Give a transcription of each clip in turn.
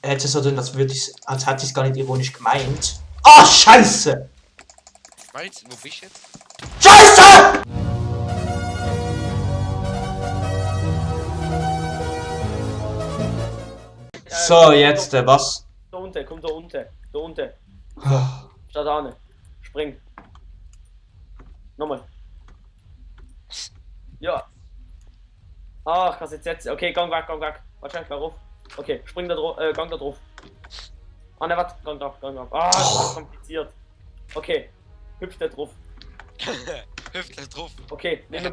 hätte es so tun, als hätte ich es gar nicht ironisch gemeint. Ah, Scheiße! Meinst du, wo bist du jetzt? Scheiße! So, jetzt, was? Da unten, komm da unten. Da unten. Ah, Statt an. Spring. Nochmal. Ja. Ach, kannst jetzt setzen. Okay, gang weg, gang weg. Warte, ich auf. Okay, spring da drauf, gang da drauf. Ah, ne, warte, gang drauf, gang drauf. Ah, das ist kompliziert. Okay, hüpf da drauf. Hüpft da drauf. Okay, nimm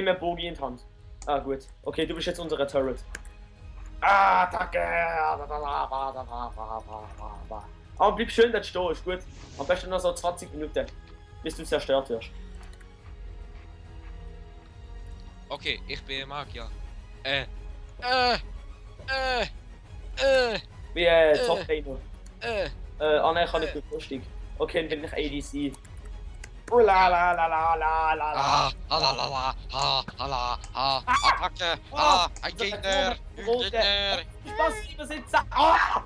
mir Bogi in die Hand. Ah, gut. Okay, du bist jetzt unsere Turret. Ah, danke. Aber bleib schön dort stehen, ist gut. Am besten noch so 20 Minuten, bis du zerstört wirst. Okay, ich bin Magier. Wie Top Lane. Nein, kann ich nicht lustig. Okay, dann bin ich ADC. Oh la la la la la la la. Attacke, ein Gegner, Gegner. Was übersetzt? Ah!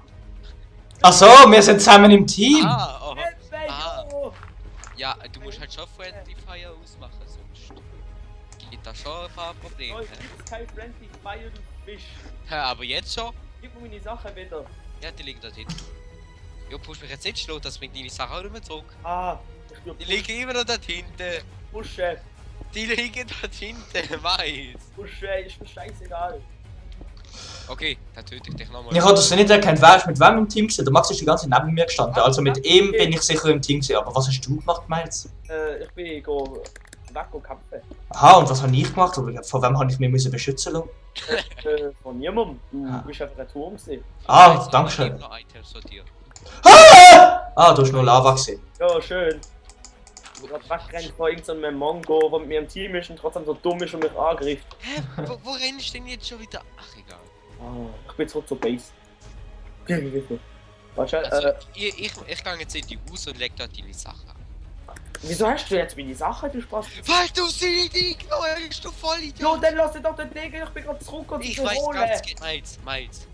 Ach so, wir sind zusammen im Team. Oh. Oh. Ja, du musst halt schon Friendly Fire ausmachen, sonst gibt da schon ein paar Probleme. Oh, ich gibt's kein Friendly Fire, du Fisch. Aber jetzt schon? Gib mir meine Sachen wieder. Ja, die liegen dort hinten. Jo, push mich jetzt nicht schlagen, das bringt deine Sachen auch nicht mehr zurück. Ah, ich bin Die liegen immer noch dort hinten. Pusche. Die liegen dort hinten, weiß. Pusche, ist mir scheißegal. Okay, dann töte ich dich nochmal. Ich habe das nicht erkannt, wer ist mit wem im Team gewesen. Der Max ist die ganze Zeit neben mir gestanden. Also mit ihm bin ich sicher im Team gewesen. Aber was hast du gemacht, Miles? Ich bin weg kämpfen. Aha, und was habe ich gemacht? Oder vor wem habe ich mich müssen beschützen lassen? Von niemandem. Du Ah. bist einfach ein Turm gewesen. Ah, danke schön. noch Items sortiert. Ah, du hast nur Lava gesehen. Ja, schön. Ich bin gerade weggerannt vor irgendeinem Mongo, der mit mir im Team ist und trotzdem so dumm ist und mich angreift. Hä? Wo rennst du denn jetzt schon wieder? Ach, egal. Ah, ich bin zurück zur Base. Warte, Also, ich gehe jetzt in die Haus und leg dort deine Sachen an. wieso hast du jetzt meine Sachen, du Spaß? Weil du sie nicht ignorierst, du Vollidiot! Jo, dann lass doch den Ding, ich bin gerade zurück und Ich weiß ganz genau, Miles.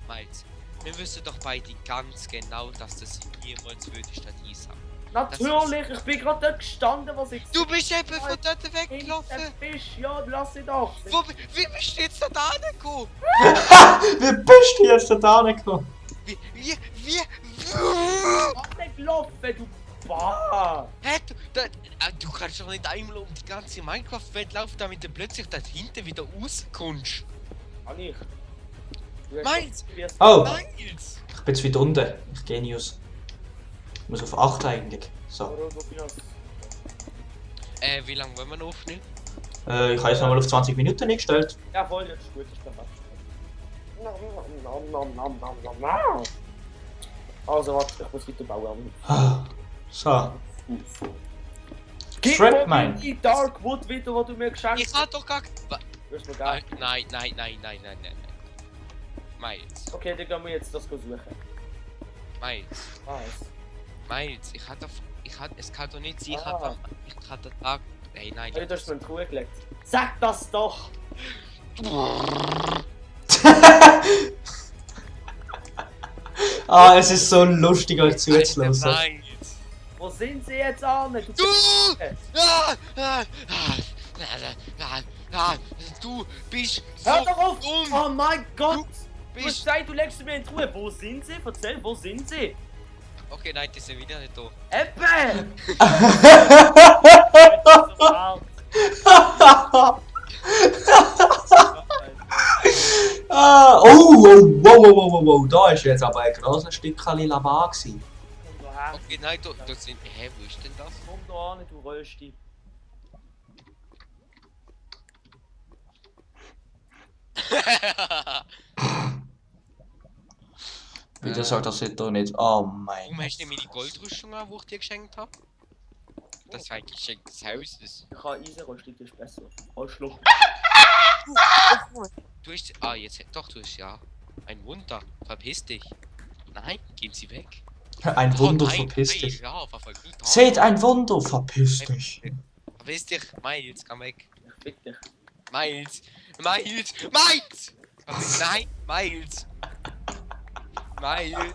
Wir wissen doch beide ganz genau, dass das niemals würdest an Eis haben. Natürlich, ich bin gerade dort gestanden, was ich Du bist eben von dort weggelaufen! Fisch, ja, lass ihn doch. Wie bist du jetzt da hingekommen? Wie bist du jetzt da gekommen? Wie? Mach nicht laufen, du Bah! Hä? Du kannst doch nicht einmal um die ganze Minecraft-Welt laufen, damit du plötzlich da hinten wieder rauskommst. Kann ich. Meins! Oh, Miles! ich bin jetzt wieder unten. Ich gehe News. Ich muss auf 8 eigentlich. So. Wie lange wollen wir noch aufnehmen? Ich habe jetzt nochmal auf 20 Minuten eingestellt. Ja, voll, jetzt ist gut, ich bin Also, warte, ich muss weiter bauen. Ah, so. Gib Strap mir mine. die Darkwood wieder, die du mir geschenkt Ich hab doch gar... Du hast mir gar Nein. Miles. Okay, dann gehen wir jetzt das suchen. Miles. Was? Miles, es kann doch nicht sein, ich Ah. hatte den Tag... Nein. Hey, du hast mir in die Truhe gelegt. Sag das doch! Ah, es ist so lustig, euch zuzulassen. Miles. Wo sind sie jetzt an? Du! Du bist so Hör doch auf! dumm! Oh mein Gott! Du Du hast bist... gesagt, du legst mir in die Truhe. Wo sind sie? Erzähl, wo sind sie? Okay, nein, die sind wieder nicht da. Ebbe! Ah, wow, da ist jetzt aber ein grosses Stück Lava gewesen. Okay, nein, du sind... Hä, wo ist denn das? Komm da an, du Rösti. Wieso sagt das jetzt doch nicht? Oh mein Warum hast du Gott. meine Goldrüstung an, die ich dir geschenkt habe? Das ist ein Geschenk des Hauses. Ich habe Eisenrösti, das ist besser. Ausschluck. Du hast... Ah, jetzt... Doch, du hast ja... Ein Wunder. Verpiss dich. Nein, gehen Sie weg. Ein Wunder, Oh, nein, verpiss nein, dich. Ja, verfolg mich. Seht ein Wunder, verpiss dich. Verpiss dich. Miles, komm weg. Ich fick dich. Miles! Nein! Miles! Miles!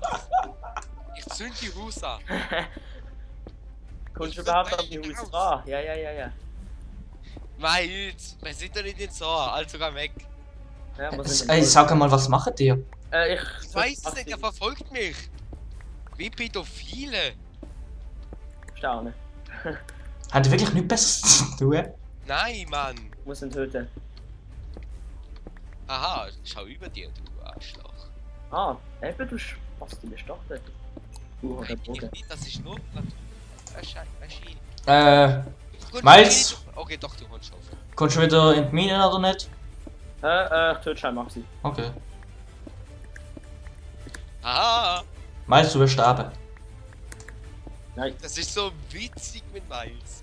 Ich zünd die Haus an! Kommst du überhaupt an die Haus dran? Ja. Miles! Wir sind doch nicht in so, also geh weg! Ja, wir sind Ey, sag mal, was macht ihr? Ich weiß es nicht, er verfolgt mich! Wie Pädophile! Sterne. Habt ihr wirklich nichts Besseres zu tun? Nein, Mann! Muss ihn töten. Aha, schau über dir, du Arschloch. Ah, eben, du Spasti, bist doch dort. Der Nein, Bogen. nicht, das ist nur Maschine. Gut, Miles? Okay, doch, du holst auf. Kommst du wieder in die Mine oder nicht? Ich töte schon Maxi. Okay. Aha! Miles, du wirst sterben. Nein. Das ist so witzig mit Miles.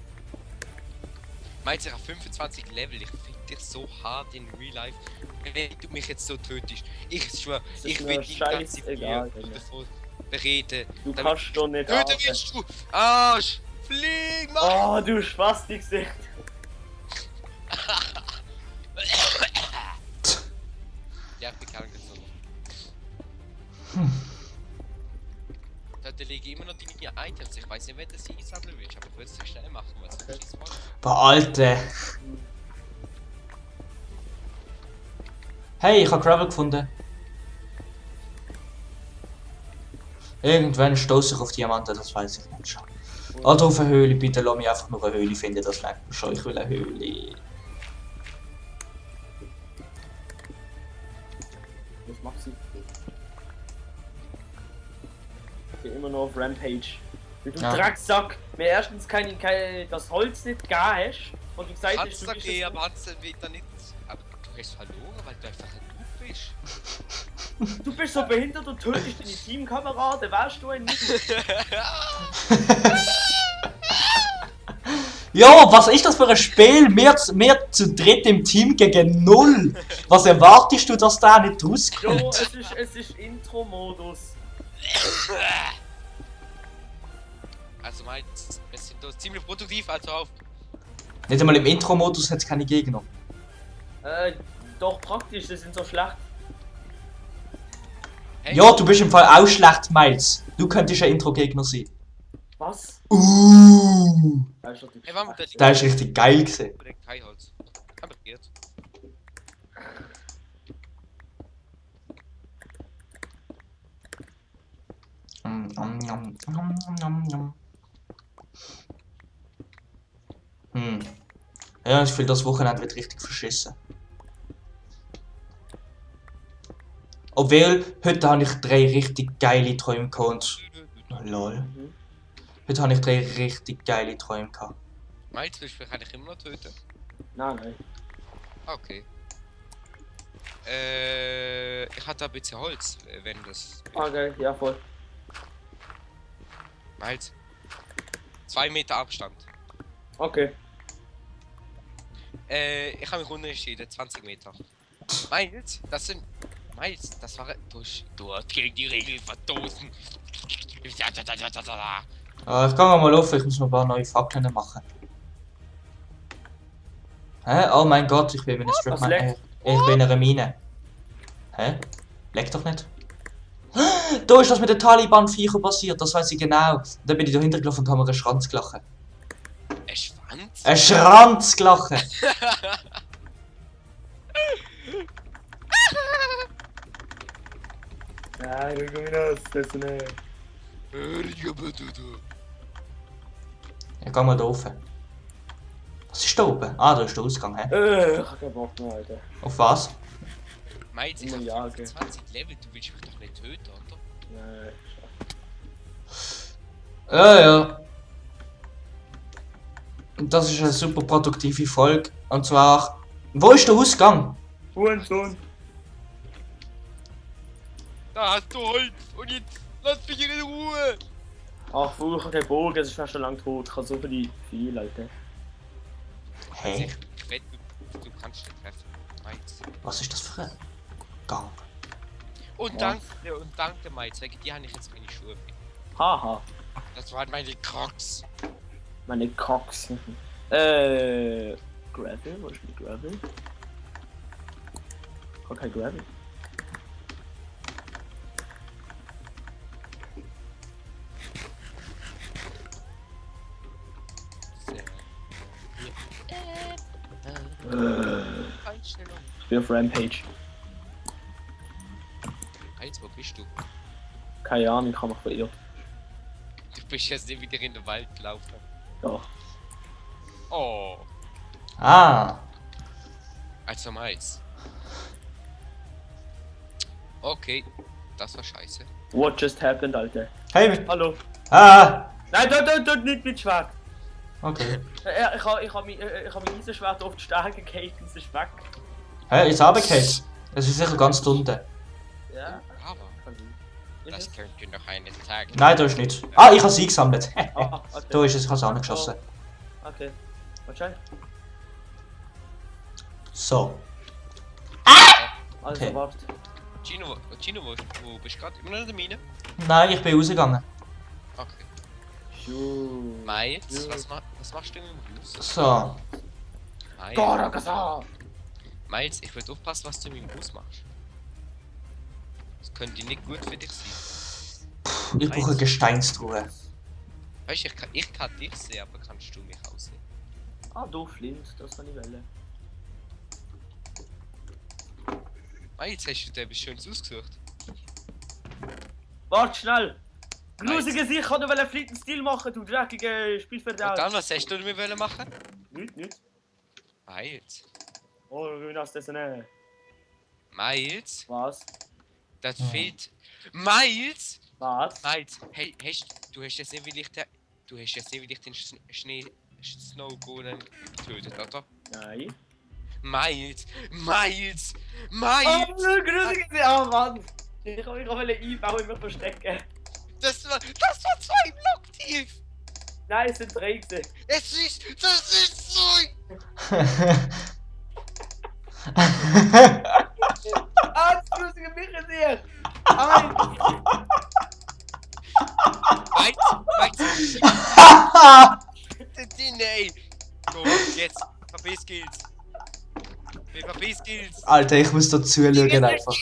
Miles, ich habe 25 Level, ich finde dich so hart in Real Life. Wenn du mich jetzt so tötest, ich schwör, Das ist ich mir will die ganze scheißegal, Bier Junge. davon bereden. Du damit- kannst doch nicht Töten atmen. willst du! Arsch! Flieg, Mann! Oh, du Spasti-Gesicht. Ja, ich bin krank gezogen. Da liegen immer noch die Items. Ich weiß nicht, wer das einsammeln willst, aber ich will es nicht schnell machen, weil es ist voll. Boah, Alter. Hey, ich habe Gravel gefunden. Irgendwann stoße ich auf Diamanten, das weiß ich nicht schon. Oder auf eine Höhle, bitte lass mich einfach nur eine Höhle finden, das reicht mir schon. Ich will eine Höhle. Was macht sie? Ich bin immer noch auf Rampage. Weil du Ja. Drecksack, mir erstens das Holz nicht gegeben hast und du gesagt hast, Kannst du du bist gehen, es- aber hast du wieder nicht. Aber du hast verloren, weil du einfach ein Noob bist. Du bist so behindert und tötest deine Teamkameraden, weißt du nicht? Jo, was ist das für ein Spiel? Wir zu dritt im Team gegen 0. Was erwartest du, dass der nicht Jo, rauskommt? es ist Intro-Modus. Also Miles, wir sind da ziemlich produktiv, also auf. Nicht einmal im Intro-Modus hat es keine Gegner. Doch praktisch, die sind so schlecht. Hey, Ja, du bist im Fall auch schlecht, Miles. Du könntest ein Intro-Gegner sein. Was? Hey, warte, Der ist richtig geil gewesen. Kein Holz. Kapiert. Ja, ich finde, das Wochenende wird richtig verschissen. Obwohl, heute habe ich 3 richtig geile Träume gehabt. Oh, lol. Heute habe ich 3 richtig geile Träume gehabt. Miles, willst du mich eigentlich immer noch töten? Nein. Okay. Ich hatte ein bisschen Holz, wenn das. Okay, ja voll. Miles. 2 Meter Abstand. Okay. Ich habe mich unterschieden, 20 Meter. Miles, das sind. Miles, das war. Du hast gegen die Regeln verstoßen. Ich kann mal laufen, ich muss noch ein paar neue Fackeln machen. Hä? Oh mein Gott, ich bin in einer Stripmine. leckt? Ich bin in einer Mine. Hä? Leckt doch nicht. Da ist das mit den Taliban-Viecher passiert, das weiß ich genau. Da bin ich dahinter gelaufen und habe mir einen Schranz gelachen. Ein Schwanz? Ein Schranz gelachen! Nein, du kommst aus, das ist nicht. Ich geh mal da rauf. Was ist da oben? Ah, da ist der Ausgang, hä? Ich hab keinen Bock mehr, Alter. Auf was? Miles, ich Ja, habe okay. 20 Level, du willst mich doch nicht töten, oder? Nein. Ja. Und das ist eine super produktive Folge. Und zwar. Wo ist der Ausgang? Hurensohn. Da hast du Holz und jetzt lass mich in Ruhe! Ach, ich hab keinen Bogen, es ist fast schon lang tot. Ich hab so viel, Alter. Hä? Ich wette, du kannst nicht treffen. Miles. Was ist das für ein Gang? Und Ja. danke, Miles, wegen dir habe ich jetzt meine Schuhe. Haha. Das waren meine Crocs. Meine Cox. Gravel? Wo ist mein Gravel? Ich hab kein Gravel. bin auf Rampage. Heinz, wo bist du? Keine Ahnung, ich habe mich verirrt. Du bist jetzt nicht wieder in den Wald gelaufen. Doch. Oh, Ah. also Mais. Okay, das war scheiße. What just happened, Alter? Hey. Hallo. Ah. Nein, dort nicht mit Schwert. Okay. Ich hab mein Eisenschwert auf die Sterne gehalten, das ist weg. Hä, ist runtergefallen? Es ist sicher ganz unten. Ja. Aber das könnte noch eine Tag. Nein, da ist nichts. Ah, ich habe sie eingesammelt. Ah, okay. Da ist es, ich habe es angeschossen. Okay. Wahrscheinlich. So. Also, Okay. warte. Gino, wo bist du gerade? Immer noch in der Mine? Nein, ich bin rausgegangen. Okay. Schuh. Miles, was machst du im Haus? So. Miles, ich will aufpassen, was du in meinem Haus machst. Das könnte nicht gut für dich sein. Ich brauche eine Gesteinstruhe. Weißt du, ich kann dich sehen, aber kannst du mich auch sehen? Ah, du Flint, das kann ich wählen. Miles, hast du dir etwas Schönes ausgesucht? Warte schnell! Grusige Sicht, kann nur Flint einen Stil machen, du dreckige Und Spielverderber. dann, was hast du damit wollen machen? Nicht. Miles. Oh, wie hast du das denn? Miles, Was? das fehlt. Miles! Was? Miles, hey, du hast jetzt nicht wie den Snow Golem getötet, oder? Nein. Miles! Oh, grusige Sicht! Ah, Mann! Ich kann mich einbauen und mich verstecken. Das war 2 Block tief! Nein, es sind 3 gewesen. Das ist so! Ah, das grusige Michel! Nein! Miles! Ey! So, jetzt! PvP-Skills! PvP-Skills! Alter, ich muss da zuschauen einfach.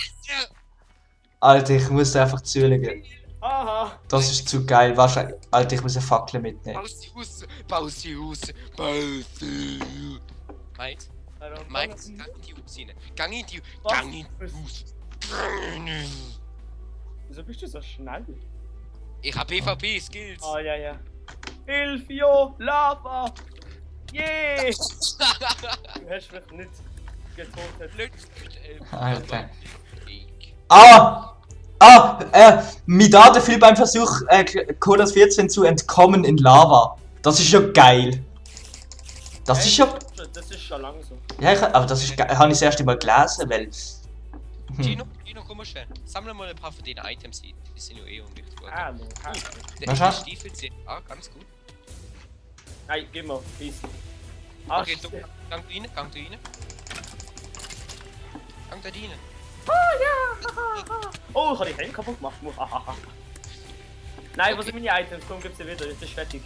Alter, ich muss da einfach zuschauen. Aha! Das ist zu geil. Wahrscheinlich. Alter, ich muss eine Fackel mitnehmen. Pause! Miles? Miles, gang in die Haus rein. Gang in die Haus. Wieso bist du so schnell? Ich hab PvP-Skills. Ah, ja. Hilfio! Lava! Yeah! Du hast mich nicht getötet. Alter. Mein Date fiel beim Versuch, Codas 14 zu entkommen in Lava. Das ist ja geil. Das ist ja. Das ist schon langsam. Ja, aber das ist geil. Habe ich das erste Mal gelesen, weil. Gino, komm mal schnell. Sammle mal ein paar von den Items, die sind ja eh unwichtig. Hallo. Was hast Die Stiefel sind ganz gut. Nein, gib mal. Peace. Okay, du, gang da rein. Gang da rein. Oh, ich habe die Helm kaputt gemacht. Nein, wo sind meine Items? Komm, gib sie wieder. Jetzt ist fertig.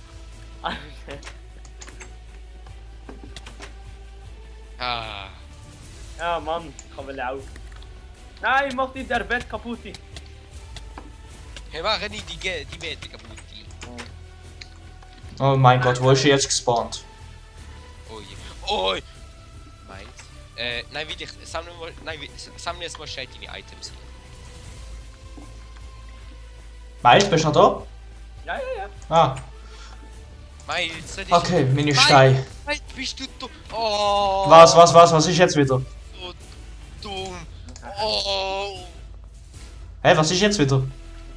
Ah. Ja, Mann. Ich kann auch. Nein, mach nicht der Bett kaputt. Wir machen nicht die Wette kaputt. Oh mein Gott, wo ist er jetzt gespawnt? Oh je. Oh! Meins. Nein, wie ich. Sammle jetzt mal schnell deine Items. Miles, bist du noch da? Ja. Ah, Miles, soll ich. okay, meine Steine. Miles, bist du dumm? Oh! Was ist jetzt wieder? So dumm. Oh! Hä, was ist jetzt wieder?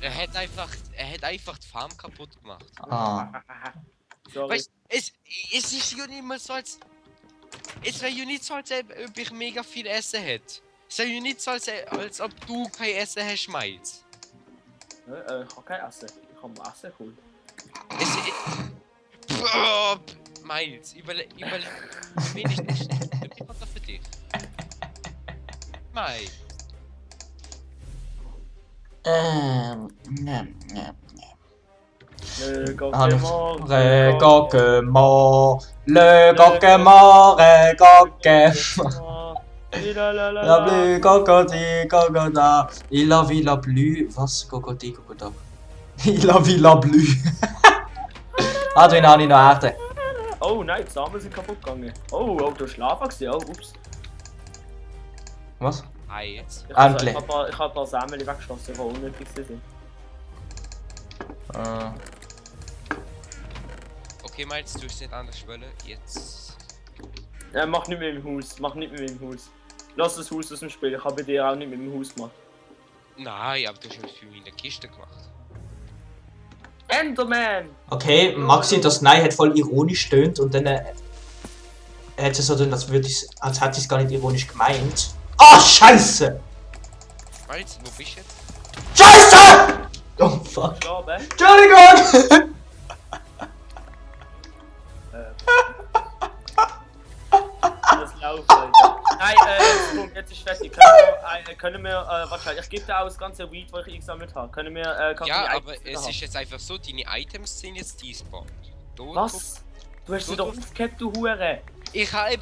Er hat einfach die Farm kaputt gemacht. Ah. Sorry. Weißt es ist ja nicht mal so, als. Es wäre ja nicht so, als ob ich mega viel Essen hätte. Es wäre ja nicht so, als ob du kein Essen hast, Miles. Ich habe kein Essen. Ich habe Essen geholt. Miles, überleg. Wenig ist nicht für dich. Miles. Le coquemort. La bleu cocody cocoda. Il a vu la bleu. Was? Cocody cocoda. Il a vu la bleu. Ah, du habe ich noch Erde. Oh nein, die Samen sind kaputt gegangen. Oh, du hast Lava gesehen. Oh, ups. Was? Eins. Endlich. Ich hab ein paar Samen weggeschossen, die unnötig sind. Okay, meinst du, es nicht anders wollen? Jetzt. Mach nicht mit dem Haus, mach nicht mit dem Haus. Lass das Haus aus dem Spiel, ich habe bei dir auch nicht mit dem Haus gemacht. Nein, aber du hast schon viel in der Kiste gemacht. Enderman! Okay, Maxi, das Nein hat voll ironisch stöhnt und dann hat sie so getan, als hätte sie es gar nicht ironisch gemeint. Ah, Scheiße! Meinst du, wo bist du jetzt? Scheiße! Oh fuck. Ich glaube, Entschuldigung! das läuft, Leute. Nein, Punkt, jetzt ist fertig. Können wir wahrscheinlich, ich gebe dir auch das ganze Weed, das ich eingesammelt habe. Können wir, Ja, aber es ist jetzt einfach so, deine Items sind jetzt despawned. Was? Du hast sie doch aufgehabt, du Hure! Ich habe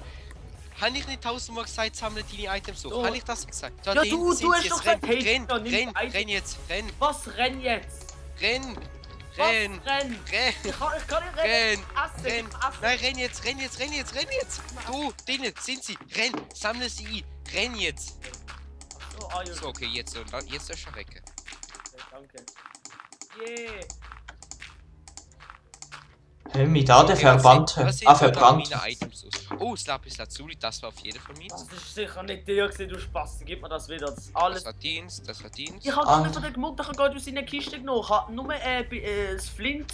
ich nicht tausendmal gesagt, sammle deine Items auf? Oh. Habe ich das gesagt? Da Ja, hinten du sind hast sie doch jetzt. gesagt, hey, renn, nimm renn, die Items. renn jetzt, renn, Was renn jetzt? renn, Was renn, renn? renn, Ich kann nicht rennen! renn, Asse, renn. Asse. Nein, renn jetzt, renn jetzt, renn jetzt, renn jetzt! Du, drinnen sind sie, renn, sammle sie ein, renn jetzt! So, ja. So, okay, jetzt ist er schon weg. Okay, danke. Yeah! Hey, mi da der Verband. Verbrannt. Meine Items aus. Oh, das Lapis Lazuli, das war auf jeden Fall meins. Das ist sicher nicht der gewesen, du Spaß. Gib mir das wieder. Das ist alles. Das war Dienst, das war Dienst. Ich hab gar nicht von der gemuckt, ich hab gerade aus seiner Kiste genommen. Ich hab nur das Flint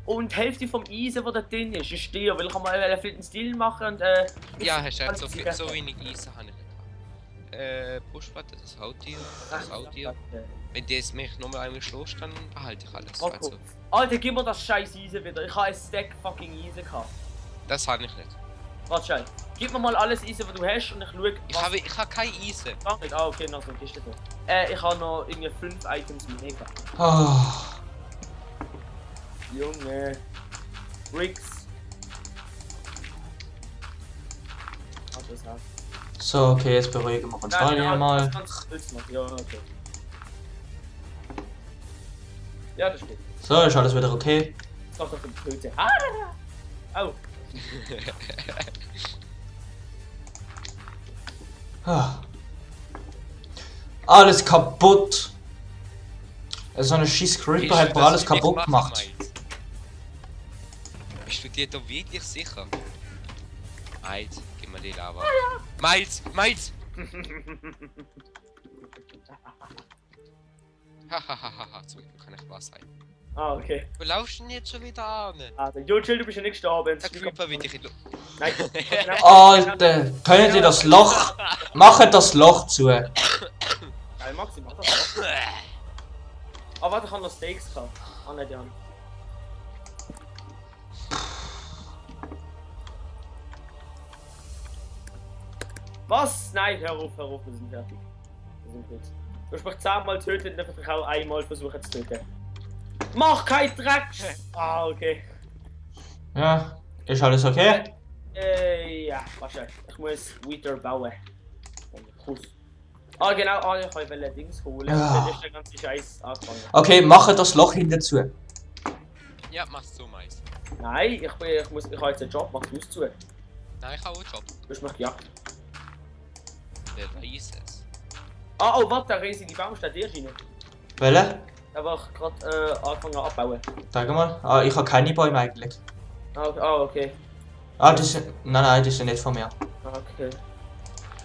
und die Hälfte vom Eisen, das da drin ist. Ich stehe, weil ich kann mal Flint and Steel machen und Ja, hast du alles so, besser. so wenig Eisen habe ich nicht. Pushbutton, das haut dir, das haut dir. Wenn du es mich nochmal einmal schlägst, dann behalte ich alles. Okay. Also, Alter, gib mir das scheiß Eisen wieder. Ich hab ein Stack fucking Eisen gehabt. das habe ich nicht. Warte schnell. Gib mir mal alles Eisen, was du hast und ich schau. Ich habe kein Eisen. Ah, okay, noch so eine Kiste da. Ich habe noch irgendwie 5 Items mit mir gehabt. Ah, Junge. Bricks. Ah, das heißt. so, okay, jetzt beruhigen wir uns alle mal. Das kannst du jetzt machen. Ja, okay. Ja, das geht. So, ist alles wieder okay. Das macht doch den Töte. Ah! Au! Ah. Alles kaputt. So eine scheiß Creeper hat mir alles kaputt gemacht. Bist du dir da wirklich sicher? Miles, gib mir die Lava. Miles, Miles! Hahaha, zum Glück kann ich was sein. Ah, okay. Wo laufst du denn jetzt schon wieder an? Ah, jo, chill, du bist ja nicht gestorben. Der Creeper will dich in Nein. Alter, können die das Loch? Machen das Loch zu. Nein, Maxi, mach das doch. Ah, warte, ich habe noch Steaks gehabt. Ah, nicht, Jan. Was? Nein, hör auf, wir sind fertig. Wir sind gut. Du hast mich 10-mal tötet, dann ich auch einmal versuchen zu töten. Mach kein Dreck! Ah, okay. Ja, ist alles okay? Ja, warte. Ich muss wieder bauen. Kuss. Ah, genau, ich wollte Dings holen. Ja. Dann ist der ganze Scheiß angefangen. Okay, machen das Loch hinten zu. Ja, machst du, Miles. Nein, ich habe jetzt einen Job, mach du es zu. Du Nein, ich habe auch einen Job. hast mich gejagt. Wer weiß es? Ah, oh, warte, da riesige Baum steht dir rein. Welche? Da war ich gerade angefangen abbauen. Sag mal. Ah, ich habe keine Bäume eigentlich. Okay. Ah, die sind. Nein, die sind nicht von mir. Okay.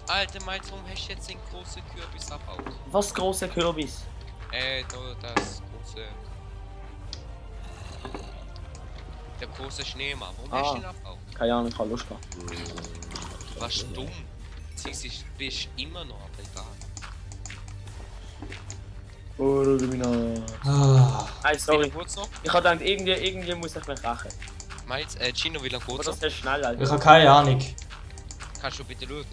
Alter, Miles, warum hast du jetzt den großen Kürbis abgebaut? Was große Kürbis? Da das große. Der große Schneemann. Warum hast du den abgebaut? Keine Ahnung, ich habe Lust gehabt. Du warst dumm. Beziehungsweise bist immer noch, aber egal. Ah. Hey, sorry. Wie kurz noch? Ich habe gedacht, irgendwie muss ich mich rächen. Miles, Gino, wie lange Aber kurz das noch? ist schnell, Alter. Ich habe keine Ahnung. Kannst du bitte schauen?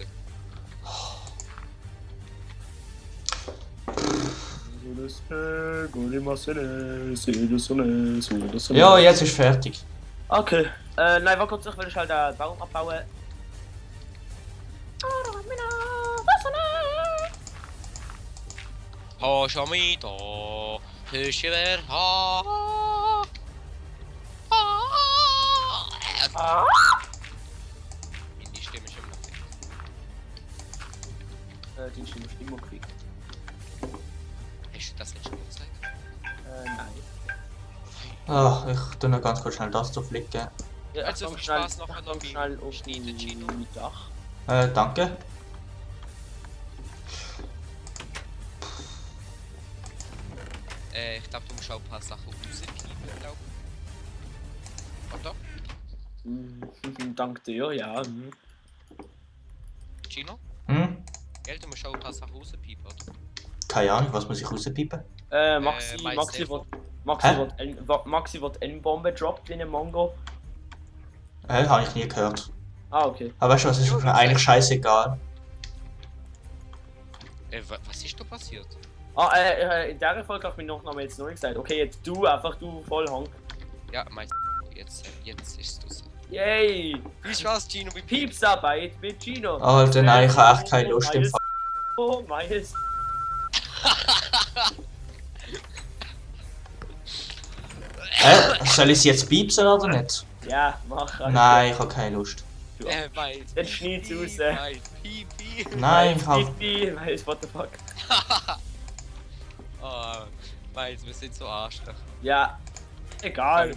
Ja, jetzt ist fertig. Okay. Nein, warte kurz, ich will schnell den Baum abbauen. Hashamida, Hüschiver, Meine Stimme ist immer noch Die ist immer quick. Hast du das letzte Mal gesagt? Nein. Ah, ich tu noch ganz kurz schnell das zu flicken. Ja, Also komm viel schnell, Spaß nachher noch komm beim schnell auf Schneiden, Gino. die Dach. Danke. Ich glaube, du musst auch ein paar Sachen rauspiepen, glaube ich. Oder? Dank dir, ja. Gino? Hm? Gell, du musst auch ein paar Sachen rauspiepen, oder? Keine Ahnung, was muss ich rauspiepen? Maxi, mein Maxi Safe. wird, Hä? Maxi wird N-Bombe droppt wie ein Mongo. Habe ich nie gehört. Ah, okay. Aber weißt du was, ist Jo, mir eigentlich scheißegal. Was ist da passiert? In der Folge habe ich mir noch jetzt noch nicht gesagt. Okay, jetzt du, einfach du voll Honk. Ja, mein jetzt ist es. Yay! Viel Spaß, Gino, mit Piepsarbeit mit Gino. Alter, nein, ich habe echt keine Lust im Miles. Fall. Oh, Miles. Soll ich sie jetzt piepsen oder nicht? Ja, mach. Alter. Nein, ich habe keine Lust. Miles. Jetzt schneid's raus. Miles, Pipi. Nein, ich habe... Miles, what the fuck. Oh, Miles, wir sind so arschlich. Ja, egal.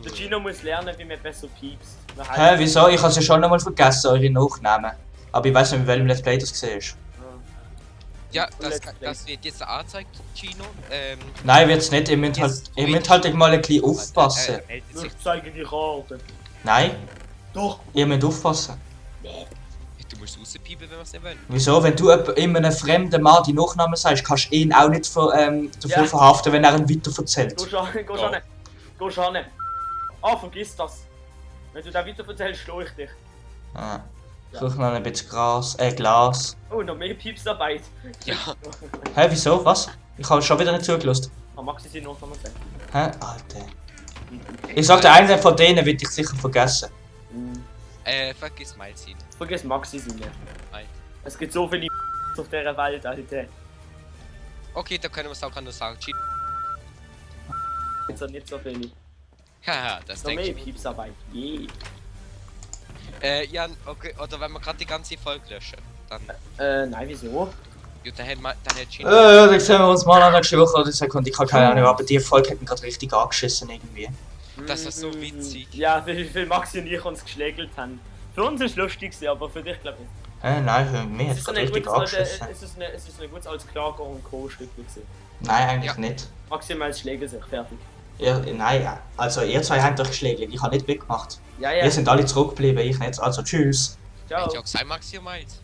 Der Gino muss lernen, wie man besser piepst. Hä, wieso? Ich habe ja schon einmal vergessen, eure Nachnamen. Aber ich weiß nicht, in welchem Let's Play das gesehen ist. Ja, das wird jetzt angezeigt, Gino. Nein, wird's nicht. Ihr müsst halt mal ein bisschen aufpassen. Ich zeige die Karte. Nein, Doch. ihr müsst aufpassen. Du musst rauspiepen, wenn wir es nicht wollen. Wieso? Wenn du einem fremden Mann die Nachnamen sagst, kannst du ihn auch nicht dafür Ja. verhaften, wenn er ihn weiter erzählt. Geh schon. Geh schon. Ah, vergiss das. Wenn du da weiter erzählst, schlage ich dich. Ah. Such noch ein bisschen Glas. Oh, noch mehr Piepsarbeit. Ja. Hä, wieso? Was? Ich habe schon wieder nicht zugelassen. Ah, Maxi sie noch sagen. Hä? Alter. Ich sagte, einen von denen wird ich sicher vergessen. Vergiss Miles hin. Vergiss Maxi sie nicht. Nein. Es gibt so viele auf dieser Welt, Alter. Okay, da können wir es auch noch sagen. Gino. Jetzt sind nicht so viele. Haha, das Noch denke mehr ich. Piepsarbeit. Je. Ja, okay, oder wenn wir gerade die ganze Folge löschen, dann. Nein, wieso? Ja, dann hat Gino. Dann sehen wir uns mal an nächste Woche oder Sekunde. Ich habe keine Ahnung, aber die Folge hat mich gerade richtig angeschissen irgendwie. Das ist so witzig. Ja, wie Maxi und ich uns geschlägelt haben. Für uns ist es lustig, aber für dich glaube ich. Nein, für mich hat Es es ist gerade ein richtig gutes angeschissen. es ist ein gutes als Klager und Co-Stück gewesen. Nein, eigentlich Ja. nicht. Maximal schläge sich, fertig. Nein, also ihr zwei habt euch geschlägt. Ich habe nicht mitgemacht. Ja, ja. Ihr sind alle zurückgeblieben, ich nicht. Also tschüss. Ciao. Ich auch gesagt, Maxi und Miles.